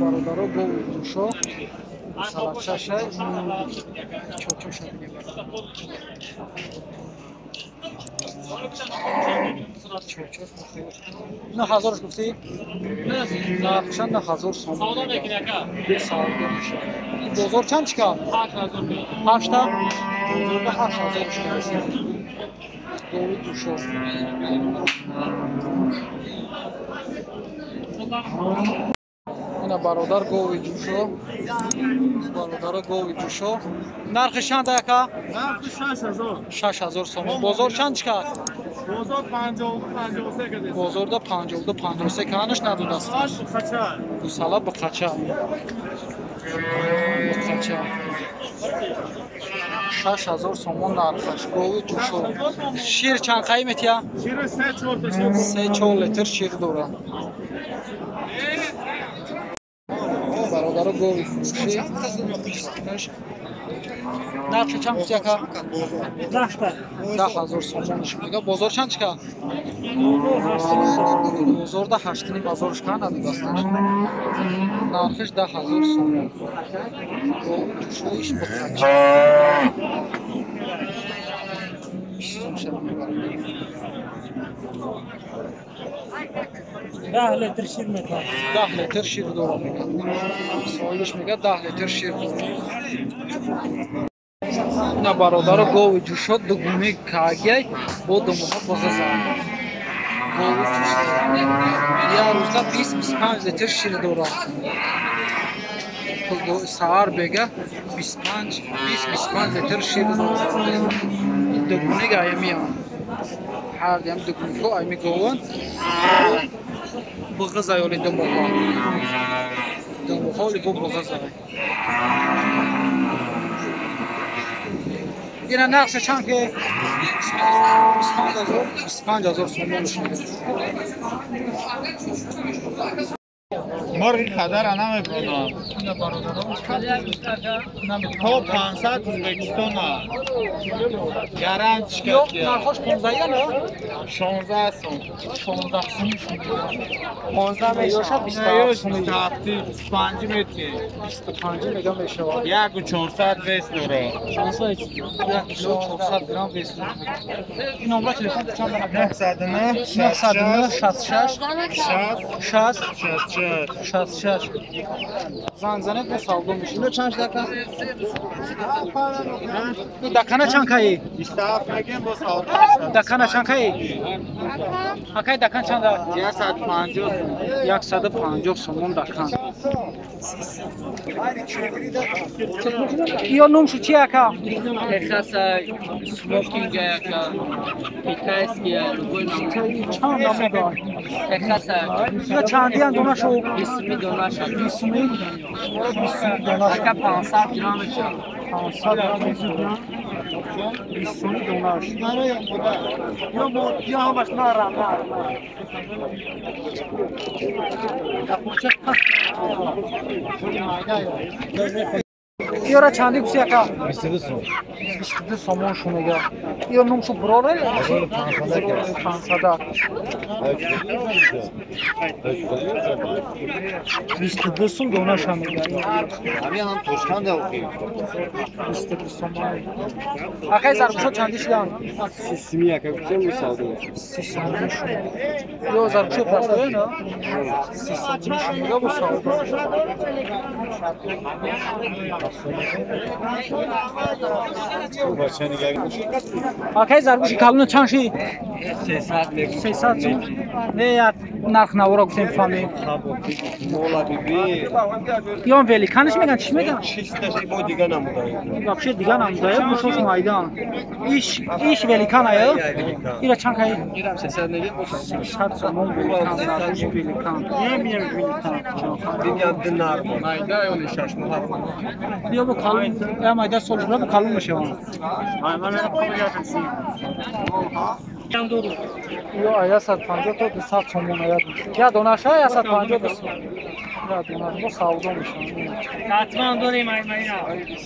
Бародаро гови ҷӯшо гусалачаша чочоша бинем. На ҳазорш гуфтӣ? Нархша 9000 сомон. Савдо мешавад. Бозор чанд чика? 8000. Бозорда 8000 шуда. Гови ҷӯшо. Ина бародар гови ҷӯшо. Бародаро гови ҷӯшо. Нархи чанд ака? Нархи 6000. 6000 сомон. Бозор чанд чика? Бозор 52 53 каде. Бозорда 52 53 канаш надодаст. Гусала. Гусала бақача. Бақача. 6000 сомон нархаш. Гови ҷӯшо. Шир чанд қай метия? Шир 3-4 3-4 литр шир дорад. Бародаро гови фурӯшӣ. Нархи чанд гуфти ака? 10000 сомон мега. Бозор чанд чика? Бозорда 8500 шка надодасташ. Нархиш 10000 сомон. Ҷӯшоиш бақача. 10 литр шир метавад. 10 литр шир дорад мегӯяд. Соҳибаш мегӯяд 10 литр шир дорад. Ина бародаро гови ҷӯшо дугуми кагияй бо думоҳа бозаза. Гови ҷӯшо. Як рӯза 20-25 литр шир дорад. Саҳар бега 25 литр шир дорад. Дугуни гаямиям. Ҳар ям дугуниҳо ами гован бғыза ёли думоҳа. Думоҳа оли бо бғыза. Ина нархша чанд ки? 25000 сомон шуд. Морғи қадара намебурдам. То 500 Ӯзбекистона. Гарант Ё нархош 15 я на? 16 сом. 16 сом шуд. 15 мешавад 27 сом. 25 метр. 25 мега мешавад. 1400 вес дорад. 1 кило 400 грамм вес дорад. Ин номра телефон чанд дорад? 909 909 66 60 60 66 66. Занг занед бо савдо мешавад. Ино чанд дака? Дакана чанд каи? 27 мегем бо савдо мешавад. Дакана чанд каи? Акай дакан чанд? 150 150 сомон дакан. Ё номшу чи ака? Техаса, смокинг ака, китайский, любой ном. Чанд намуд дор? Техаса. Ё чандиян донашу? 20 донаша. 20 20 донаш. Ака 500 грамм мешавад. 500 грамм мешавад. 20 донаш. Ё ҳамаш нарам, нарам. Ёра чанди гуфти ака? 22 сом. 22 сомон шу мега. Ё номшу бироре? 500. 22 сом донаша мега. Ҳамин ҳам Тошканда оқи. 22 сомон. Акай заргӯшо чанди шудан? 30 ака гуфтем бу савдо. 30 сомон шу. Ё заргӯшо простое на? 30 сомон шу мега бу савдо. Акай заргӯши калона чанд ши? 300 мегӯ. 300 сом. Не як нарх навора гуфтем фаҳмем. Мола биби. Ё великанш меган чӣ меган? Чисташи бо дига намудаем. Вообще дига намудаем, гӯшош майдан. Иш великан ая? Ира чанд кай? Ирам 300 мегӯ. 300 сомон великан, заргӯши великан. Великан. Диням динар. Майда ё 6 моҳ. Биё бо калон, я майда солш бо калон мешавам. Ё 150 то 200 сомон ая. Я донаша 150 200. Ира савдо мешавад. Сатман дорем аймайна.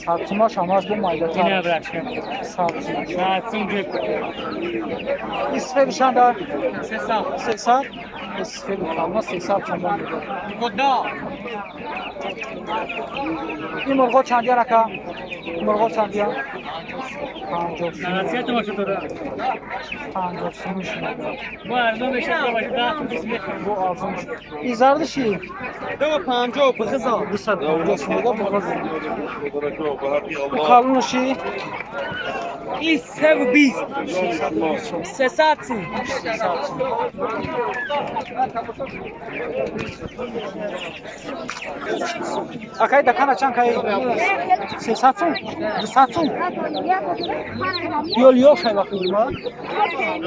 Сатмаш ҳамаш бо майдатар. Ина брачка. Сатмаш. Сатм ҷек. Исфеби чанда? 300. 300? Исфеби калма 300 сомон мегӯяд. Куда? Ин мурғо чандиян ака? Мурғо чандиян? 50 сомон. 90 томон шуда. 50 сомон шуда. Бо арзон мешавад, бо 10 20 мехарем. Бо арзон мешавад. Ин зардиши? 250 бихиза. 250 сомон бихиза. Калонаши? Ин 320. 300 сом. Акай дакана чанд кай? 300 сом? 200 сом? Ёл ёл шай вақти ма?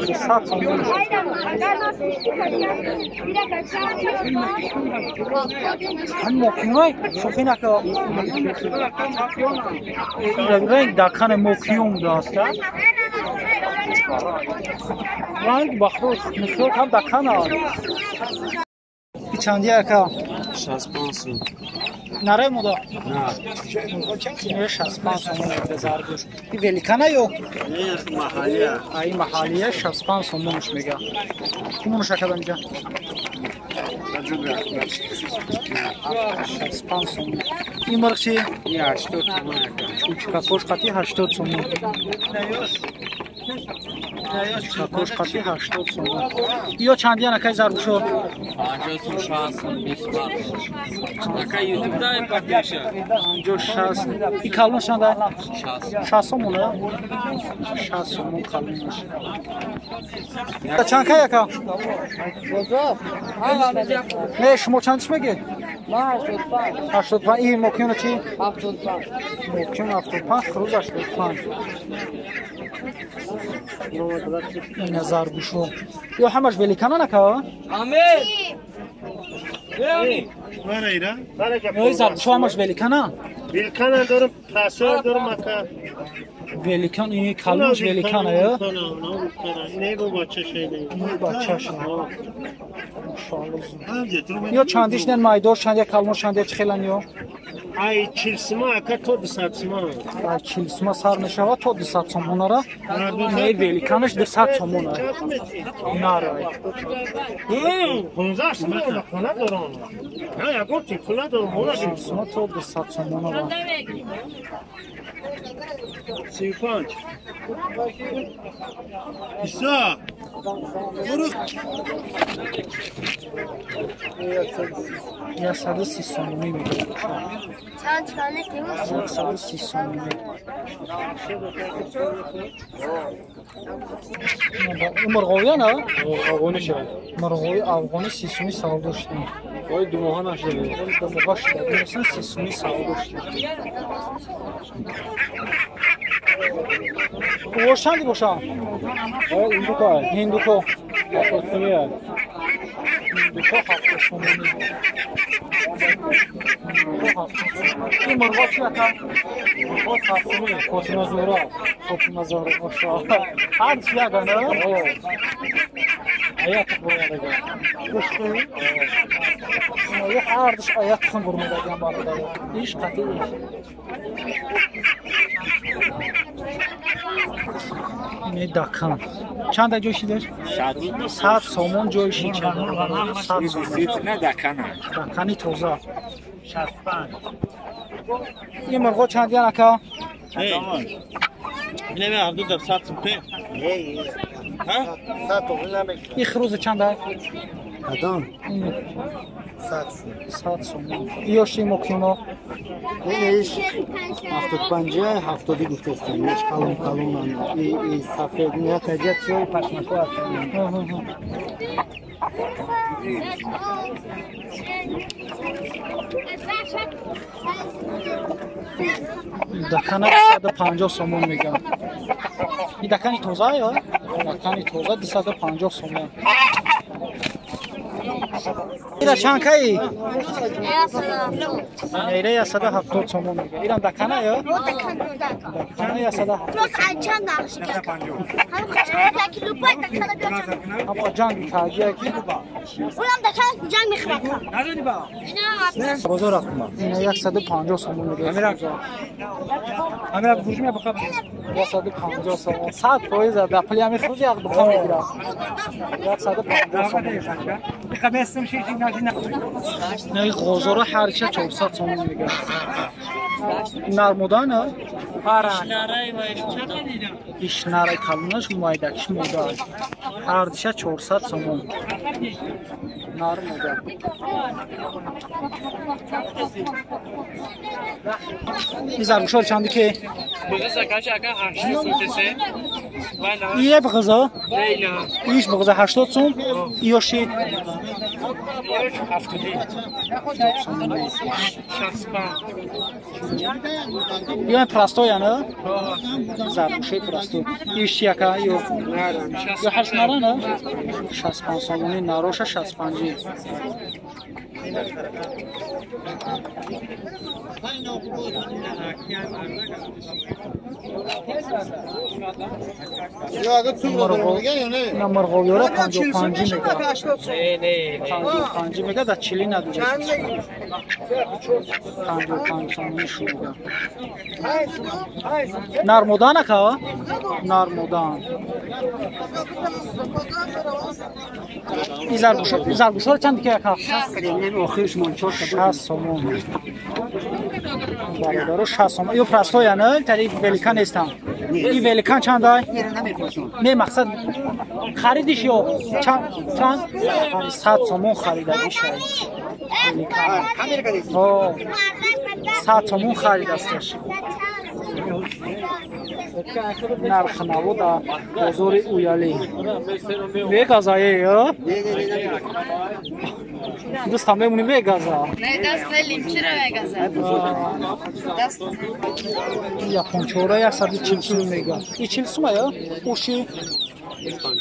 300 сом. Ҳам мокиюмай шӯхӣ нака. Ранг дакана мокиюм будааст. Ранг бахрӯз мисол ҳам дакана. Чанди ака? 65 сом. Наре муда? На. Не 65 сом заргӯш. И великана ё? Не, маҳаллия. Ай маҳаллия 65 сомонш мега. Кумонш ака инҷа? 65 сомон. Ин мурғ чи? 80 сомон ака. Чучкакош қати 80 сомон. Чучкакош қати 80 сомон. Ё чандиян акай заргӯшо? 50 сом, 60 сом, 20. Ака YouTube дай пакеша. 50 60. И калон чанда? 60. 60 сомон, 60 сомон калонаш. Чанд кай ака? Не, шумо чанд чӣ мегӯед? 85. 85. Ин мокиёна чӣ? 75. Мокиён 75, хурӯз 85. Ина заргӯшо. Ё ҳамаш великана нака? Амир! Ё заргӯшо ҳамаш великана? Великана дорам, пасор дорам ака. Великан, ин калонш великана, ё? Не бо бачаша не. Ин бачаша. Ё чандиш нен майдор, чандия калон, чандия чӣ хелан ё? Ай 40 сима ака то 200 сима. Ай 40 сима сар мешавад то 200 сомонара. Не великанаш 200 сомона. Нара. 15 сима хона дорам. На ягон телефон дорам, мола сима то 200 сомонара. 35. Иса. Фурӯх. 130 сомонӣ мегӯяд. 130 сомонӣ. Мурғовия на? Афғонӣ шавад. Мурғови афғонӣ 30 сомонӣ савдо шудем. Ой, ду моҳа нашуда. Ду моҳа шуда. Бинасан 30 сомонӣ савдо шудем. Овоз чанди бошам? Ҳиндуко. Ҳиндуко. 70 сомонӣ. Ҳиндуко 70 сомонӣ. Ин мурғо чи ака? Мурғо 100 сомонӣ. Фотима Зуҳро. Фотима Зуҳро машоалло. Ҳар чи ягона? Аяқ бурмадаган. Ҳардуш аяқ тухм бурмадаган бародар. Иш қатъи иш. Не дакан. Чанда ҷой шидаш? 100 сомон ҷой шид. 100 сомон. Не дакана. Дакани тоза. 65. Ин мурғо чандиян ака? Не, ҳарду дар 100 сом. Ин хурӯза чанда? Кадом? 100 сом. 100 сомон. Ё ши мокино? Иш 75 70 гуфтастам. Иш калон калон. И сафед не таҷат шои пашмако аст. Дакана 250 сомон мегӯям. Ин дакани тоза ё? Дакани тоза 250 сомон. Ира чанд каи? Ира 170 сомон мегӯям. Ирам дакана ё? Дакана 170. Ама ҷанги кагия ки бозор рафтам. Ина 150 сомон мегирад. 150 сомон. 100% дар пули ҳамин хруз як буқа мегирад. 150 сомон. Ина ғозора ҳарча 400 сомон мегирад. Нармода на? Иш нарай калонаш майдакиш мода. Ҳардиша 400 сомон. Нар мода. Ин заргӯшҳоро чанди ки? Ие бғизо? Иш бғизо 80 сом, иёши 70. Иён простой ана? Заргӯшаи простой. Иш чи яка? Ё ҳашт нара на? 65 сомони нароша 65. Ина мурғовиёра 55 мега. 55 мега, да 40 надуҷа. 55 сомони шуда. Нармодан ака? Нармодан. Ин заргӯшҳоро чанд ки ака? 60 сомон. Бародаро 60 сомон. Ё простой ана, тари великан нестам. Ин великан чандай? Не, мақсад харидиш ё чанд? 100 сомон харидагиш. Великан. О, 100 сомон харидасташ. Нархи наво дар бозори Уялӣ. Мегазае, ё? Дастам мемонӣ мегаза. Не, даст не, лимчиро мегаза. Даст. Япончора 140 сум мега. И 40 сума ё? Уши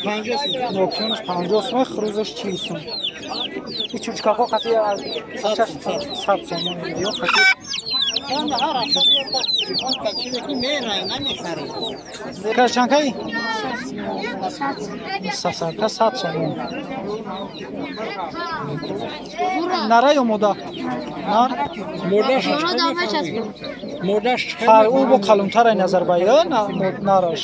50 сум. Нокионаш 50 сум, хрузаш 40 сум. И чучкаҳо қати 100 сомон ё қати. Каш чанд кай? Сасарка 100 сомон. Нара ё мода? Нар? Мурдаш Фар ӯ бо калонтар назар ба ё нараш?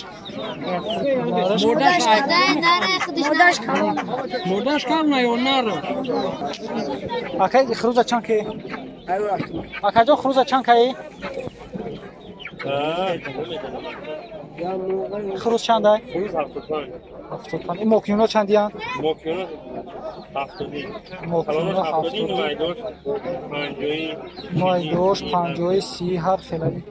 Мурдаш кам на ё нара? Акай хруза чанд ки? Акаҷон хруза чанд кай? Хруз чандай? Хруз 75. 75. Ин мокиюно чандиянд? Мокиюно 70. Мокиюно 70. Майдош 50. Майдош 50 30 ҳар хелаи.